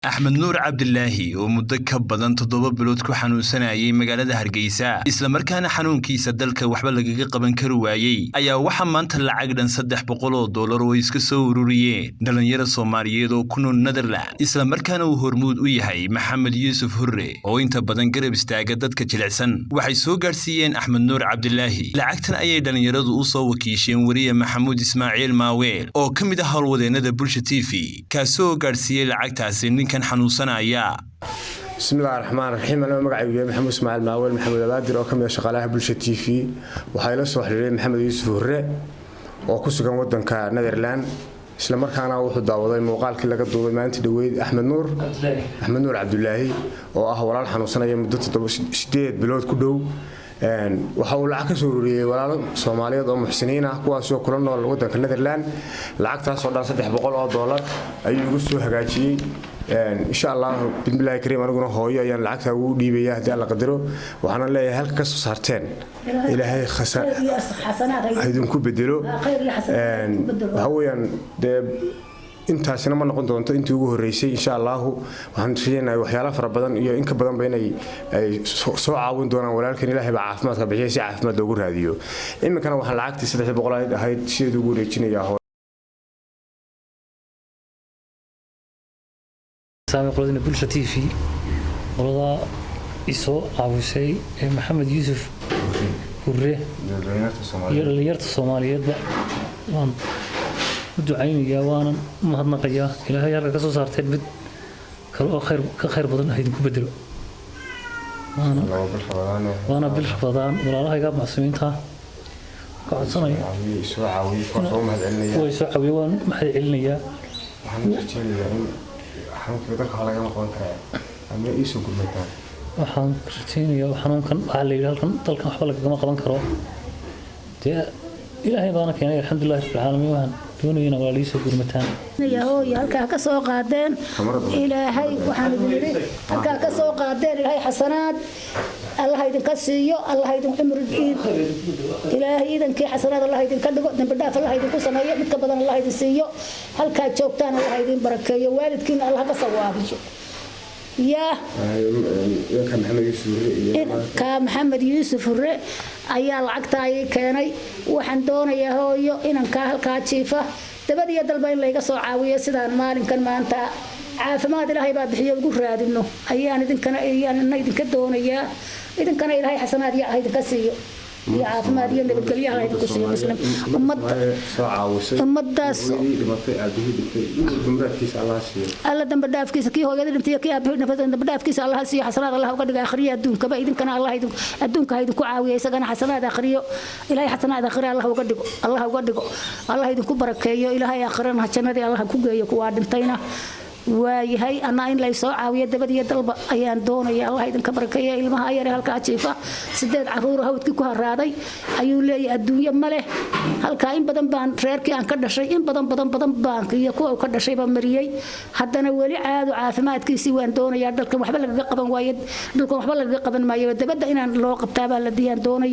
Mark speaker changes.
Speaker 1: Axmed Nuur Cabdilaahi oo muddo ka badan 7 bilood ku xanuunsanayay magaalada Hargeysa, islamarkaana xanuunkiisa dalka waxba lagaga qaban kari waayey, ayaa waxaa maanta lacag dhan $300 oo iska soo ururiyeen dhalinyaro Soomaaliyeed oo ku nool Netherland, islamarkaana uu hormuud u yahay Maxamed Yuusuf Hurre oo inta badan garab istaaga dadka jilicsan, waxay soo gaadhsiiyeen Axmed Nuur Cabdilaahi. Lacagtan ayay dhalinyaradu u soo wakiisheen weriye Maxamuud Ismaaciil Maaweel oo ka mid ah howlwadeennada Bulsha TV, kaasoo gaadhsiiyey lacagtaasi ninkan xanuunsanaya.
Speaker 2: Bismillahi raxmaan raxiim. Anoo magacaygu yahay Maxamuud Ismaaciil Maaweel, Maxamuud Abaadir, oo ka mid ah shaqaalaha Bulsha TV, waxaa ila soo xiriiray Maxamed Yuusuf Hurre oo ku sugan wadanka Netherland, islamarkaana wuxuu daawaday muuqaalkii laga duubay maalintii dhoweyd Axmed Nuur, Axmed Nuur Cabdulaahi, oo ah walaal xanuunsanaya muddo 8 bilood ku dhow. Waxa uu lacag ka soo ururiyey walaalo Soomaaliyeed oo muxsiniin ah, kuwaasoo kula nool wadanka Netherland. Lacagtaasoo dhan $300 ayuu igu soo hagaajiyey. Insha Allah, bismillahi kariim, aniguna hooyo ayaan lacagtaa ugu dhiibaya haddii Alla qadaro. Waxaana leeyahay, halka ka soo saarteen Ilaahay idinku bedelo. Waxa weeyaan, dee intaasina ma noqon doonto intii ugu horreysay. Insha Allahu waxaan rajeynayaa waxyaala fara badan iyo in ka badanba inay ay soo caawin doonaan walaalkan. Ilaahay baa caafimaadka bixiya, si caafimaad loogu raadiyo. Iminkana waxaan lacagtii 300 ahayd sideed ugu wareejinayaa.
Speaker 3: Qoladina Bulsha TV, qoladaa isoo caawisay ee Maxamed Yuusuf Hurre iyo dhallinyarta Soomaaliyeedba waan u ducaynayaa, waanan u mahadnaqayaa. Ilaahay halka ka soo saarteen mid kale oo khayr ka khayr badan ha idinku bedelo. Waana bil Ramadaan. Walaalahayga muxsiniinta ka codsanaya way soo caawiye, waan mahad celinayaa.
Speaker 2: Xanuunka dalka waxaa lagama qaban karaa ama iisoo gurmataan.
Speaker 3: Waxaan rajaynayaa xanuunkan waxaa la yidhi halkan dalkan waxba lagagama qaban karo. Dee Ilaahay baana keenay, alxamdulilahi rabbil caalamiin. Waxaan doonaya inaa walaal iisoo gurmataan.
Speaker 4: Hooyo, halkaa ka soo qaadeen Ilaahay, waxaan idin idhi, halkaa ka soo qaadeen Ilaahay xasanaad Allah idinka siiyo, Allah idin cumri, Ilaahay idankii xasanaad Allah idinka dhigo, dambi dhaaf Allah idinku sameeyo, mid ka badan Allah idin siiyo. Halkaa joogtaan Allah idin barakeeyo, waalidkiina Allah ka sawaabiyo yaa. Ka Maxamed Yuusuf Hurre ayaa lacagtaa ii keenay. Waxaan doonayaa, hooyo, inankaa halkaa jiifa dabad iyo dalba in layga soo caawiyo, sidaan maalinkan maanta caafimaad Ilaahay baa bixiyo ugu raadino ayaan idinkana ayaan idinka doonayaa. Idinkana Ilaahay xasanaad iyo idinka siiyo iyo caafimaad iyo nabadgelyo Allah idinku siiyo. Muslim ummadda ummadaas Alla dambi dhaafkiisa, kii hooyada dhintay iyo kii aabihii dhintay dambi dhaafkiisa Allah siiyo, xasanaad Allah uga dhiga akhriya adduunkaba. Idinkana Allah idinku adduunka ha idinku caawiyo, isagana xasanaad akhriyo, Ilaahay xasanaad akhriyo Allah uga dhigo, Allah uga dhigo, Allah idinku barakeeyo. Ilaahay akhrina jannadii Allah ku geeyo kuwaa dhintayna. Waayahay, anaa in lay soo caawiyo dabad iyo dalba ayaan doonaya. Allah idinka barakeeya. Ilmaha ayare halkaa jiifa, sideed caruur hawdkii ku haraaday ayuu leeyahay, adduunyo ma leh. Halkaa in badan baan reerkii aan ka dhashay, in badan badan badan baan iyo kuwa uu ka dhashay baan mariyey, haddana weli caadu caafimaadkiisii waan doonayaa. Dalkan waxba lagaga qaban waayo, dhulkan waxba lagaga qaban maayo, dabadda inaan loo qabtaa baa la diyaan doonaya.